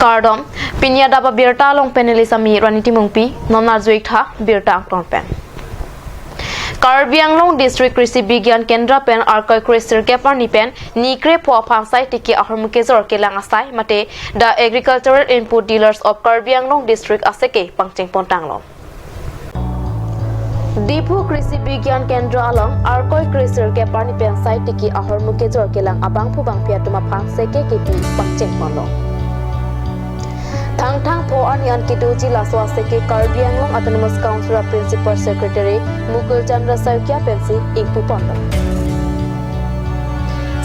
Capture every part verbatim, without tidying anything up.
Kardom, pini adap abirta along panelist ami Rani Timungpi, non arjuik tha birta angklong pen. Karbi Anglong District Krishi Vigyan Kendra pen arkoi kre sirkep arni pen ni krepho aphan sai tiki ahormu kejor kelang asai mate The Agricultural Input Dealers of Karbi Anglong District aseke pangcheng pontanglo. Diphu Krishi Vigyan Kendra along arkoi kre sirkep arni pen sai tiki ahormu kejor kelang abangphu bangphi atum aphan seke kepi pangcheng ponlo. Thangthang pho arni an kedoji laso aseke Karbi Anglong Autonomous Council a Principal Secretary Mukul Chandra Saikia pensi ingpu ponlo.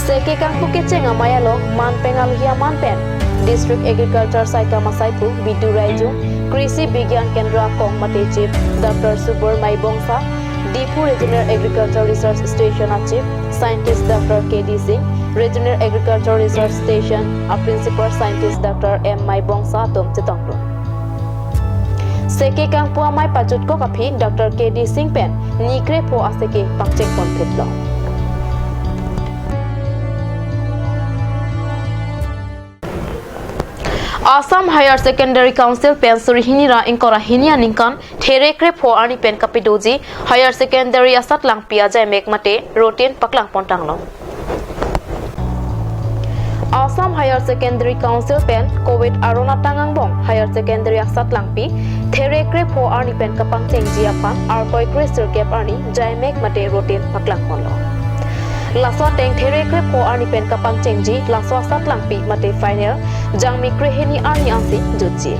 Seke kangpu kecheng amei along man peng alohi aman pen District Agriculture Saikam asaiphu Bidu Raijung, Krishi Vigyan Kendra akong mate Chief Doctor Subur Maibongsa, Diphu Regional Agriculture Research Station a Chief Scientist Doctor K D Singh, Regional Agriculture Research Station a Principal Scientist Doctor M Maibongsa atum chetongdun. Seke kangpu amei pajutkok aphi Doctor K D Singh pen ni krepho aseke pangcheng ponphitlo. Assam Higher Secondary Council pen suri hini ra ingkoi ra hini aningkan there krepho arni pen kapadoji higher secondary asatlangpi ajaimek mate routine paklang pontanglo. Assam Higher Secondary Council pen COVID aron atang angbong higher secondary asatlangpi there krepho arni pen kapangchengji aphan arkoi kre sirkep arni jaimek mate routine paklang ponlo. Laso ateng there krepho arni pen kapangchengji laso asatlangpi mate final jangmi krehini arni ansi jutji.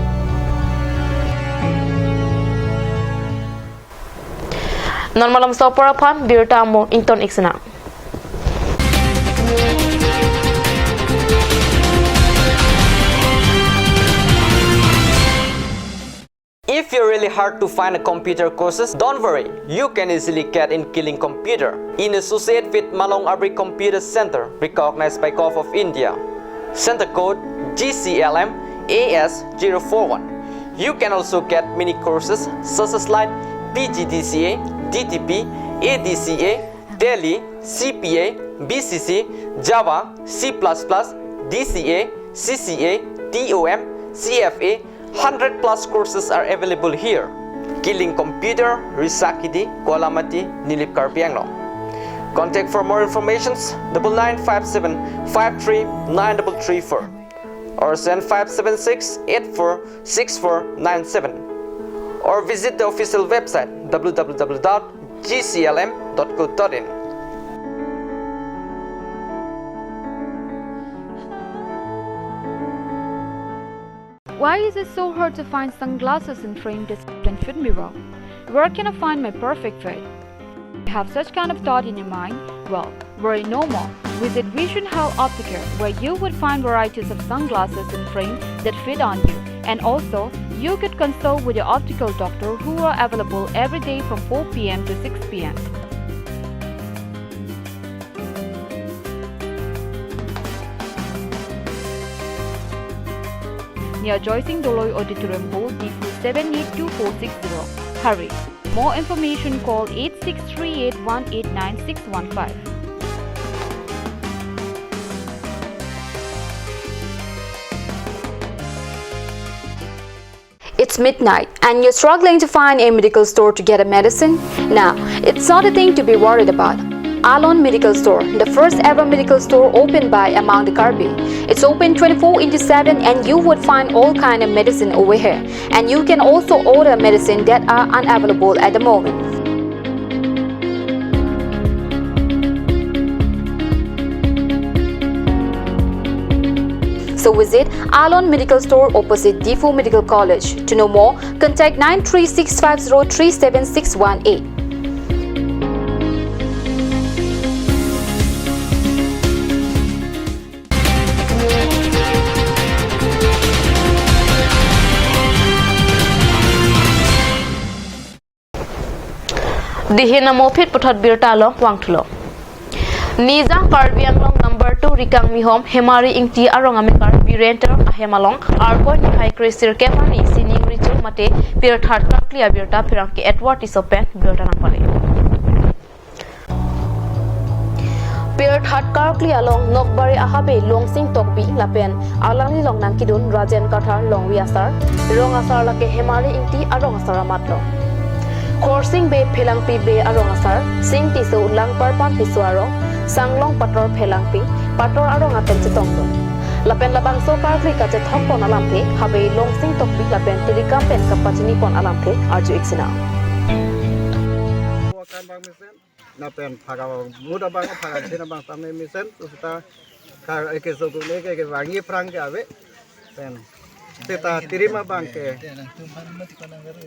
Non malomso apor aphan birta amo ington ik sena. If you're really hard to find a computer courses, don't worry. You can easily get in Killing Computer. In associate with Malong Abri Computer Center, recognized by Govt of India. Center code G C L M A S zero four one. You can also get mini courses such as like P G D C A, D T P, A D C A, Tally, C P A, B C C, Java, C plus plus, D C A, C C A, T O M, C F A, hundred plus courses are available here. Killing Computer, Risakidi, Kolamati, Nilip Karbi Anglong. Contact for more informations, double nine five seven five three nine double three four or seven five seven six eight four six four nine seven, or visit the official website w w w dot g c l m dot co dot in. Why is it so hard to find sunglasses in frame that fit me well? Where can I find my perfect fit? You have such kind of thought in your mind? Well, worry no more. Visit Vision Health Opticare, where you would find varieties of sunglasses in frame that fit on you. And also, you could consult with your optical doctor who are available every day from four p m to six p m. Near Joysing Doloi Auditorium Board, Diphu seven eight two four six zero. Hurry! More information, call eight six three eight one eight nine six one five. It's midnight and you're struggling to find a medical store to get a medicine? Now, it's not a thing to be worried about. Alon Medical Store, the first ever medical store opened by among the Karbi. It's open twenty-four into seven and you would find all kind of medicine over here. And you can also order medicine that are unavailable at the moment. So visit Alon Medical Store opposite Diphu Medical College. To know more, contact nine three six five zero three seven six one eight. Dihin amo phit puthot birta along vangthulo. Nijang Karbi Anglong number two Rikangmihom Hemari Ingti arong amekar Biren Terang ahem along arkoi nihai kre sirkep arni sining richo mate pirthat karkli abirta pherangke Edward Tisso pen birta nangpale. Pir Third Karkli along Nokbari ahabe Longsing Tokbi lapen alangli along nangkedun Rajen Kathar longri asar, rong asar lake Hemari Ingti arong asar amat lo. Khorsing Bey Phelangpi Bey arong asar, Sing Tisso Langparpan Tisso arong, Sanglong Pator Phelangpi Pator arong atum chetongdun. Lapen labangso karkli kachethokpon alamthe habe Longsing Tokbi lapen tirikam pen kapachinipon alamthe arju-ik sinang. Lapen phaga muda bang phaga chena bang tame mesen tu seta kar eke sogun eke ke bangi prang ke ave. Pen seta tirima bang ke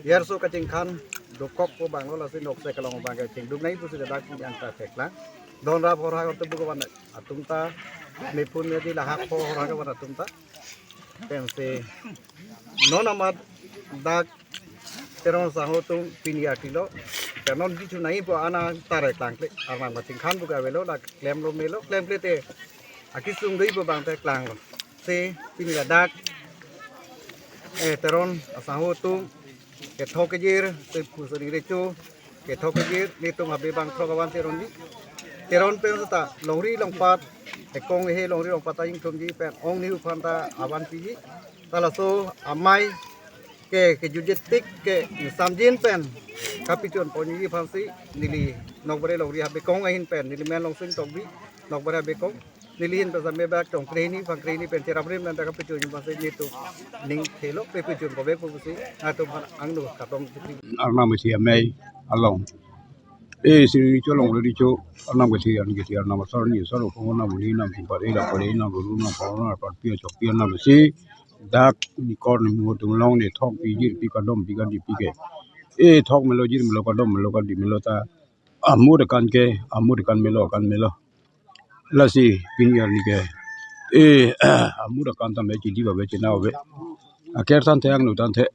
yarso kachingkhan dokok po bang lo lasi nokse kalong bang ke chingduk nai pusi dak yang ta theklang. Don rap hor ha tu buku wan atum ta mepun ya di lahak po hor ha wan atum ta. Pensi non amat dak Teron sangho atum pini artilo. Teron bichu nai po ana tare klangkle. Arnam kachingkhan buka avelo la klemlo melo klemkle te. Akisung dei po bang te klanglo. Se pini ladak. Eh, Teron asangho atum kethok kejir se puso ni recho. Kethok kejir netum habe bang throk avan Teron di. Teron pen ta longri longpat. Ekong he longri longpat ta ingthum ji pen ong ni uphan ta avan piji. Talaso amei ke kejutje tik ke samjin pen kapachunponji aphansi neli Nokbari longri habe kong ahin pen neli men Longsing Tokbi Nokbari habe kong neli hin pen same bak tong krehini phang krehini pen cherap rim nanta kapachunji aphansi netum ning thelo pe pachun kove pusi atum phan angno katong. Arnam si amei along. Eh, si richo long richo, anam ke si an ke si anam asar ni asar ko nam ni nam si pat eh la pare nam ru nam paro nam pat pia chok pia nam si dak ni kor ni mu tung long ni thok pi jir pi kadom pi kadi pi ke. Eh, thok melo jir melo kadom melo kadi melo ta. Amur kan ke, amur kan melo kan melo. Lasi pini arni ke. Eh, amur kan ta me chidi ba be china ba be. Aker tangte angno tangte.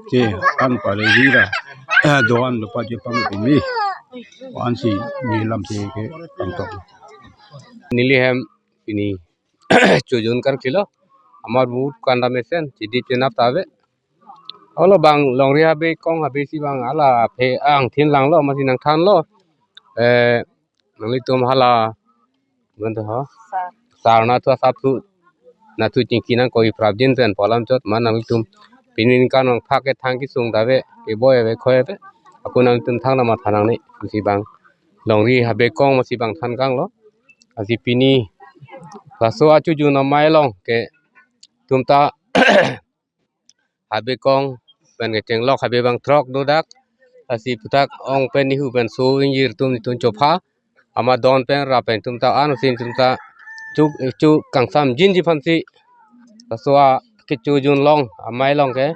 Te an pale rira. Eh, doan lupa je pang pini. Ansi ni lamthe ke pangtok. Neli hem pini chojun karklilo. Amar vote kanda mesen chidi chenap ta ave. Olo bang longri habe kong habe si bang hala phe angthin langlo masi nangthanlo. Eh, nanglitum hala bonta ho. Sar. Sar na thu asap thu na thu chingki nangkoi prapjin pen polam chot man nanglitum pini ningkan nangphak ke thang kesung ta ave ke boi ave khoi ave. Ako nanglitum thang na matha nangne si bang longri habe kong masi bang than kanglo. Asi pini laso achojun amei along ke tumta habe kong pen kechenglok habe bang throk dodak. Asi puthak ong pen nihu pen so ingjir atum netum chopha. Ama don pen ra pen tumta an usin tumta chu chu kangsamjinji aphansi. Laso a kechojun long amei along ke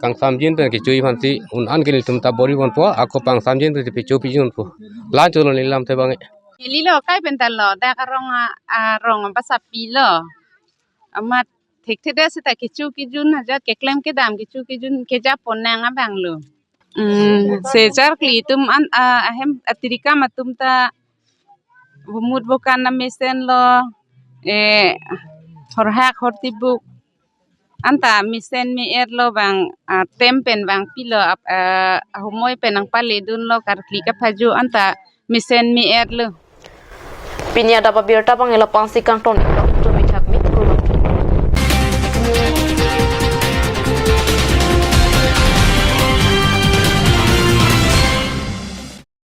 kangsamjin pen kechoji aphansi un an ke netum ta bor-i ponpo ako pangsamjin pen pecho pijunpo. Lan cholo neli lamthe bang. Neli lo kai pen ta lo dak arong a arong basa pilo. Amat thekthedet seta kecho kejun ajat keklem kedam kecho kejun kejapon nang abang lo. Hmm, se charkli atum an, ah, ahem atirikam atum ta bumut bukan na mesen lo, eh, horhak hortibuk. Anta mesen me-et lo bang, ah, tem pen bang pilo ap, ah, ahumoi pen nangpaledun lo karkli kaphaju anta mesen me-et lo. Pini adap abirta bang ila pangsi kangton iklo.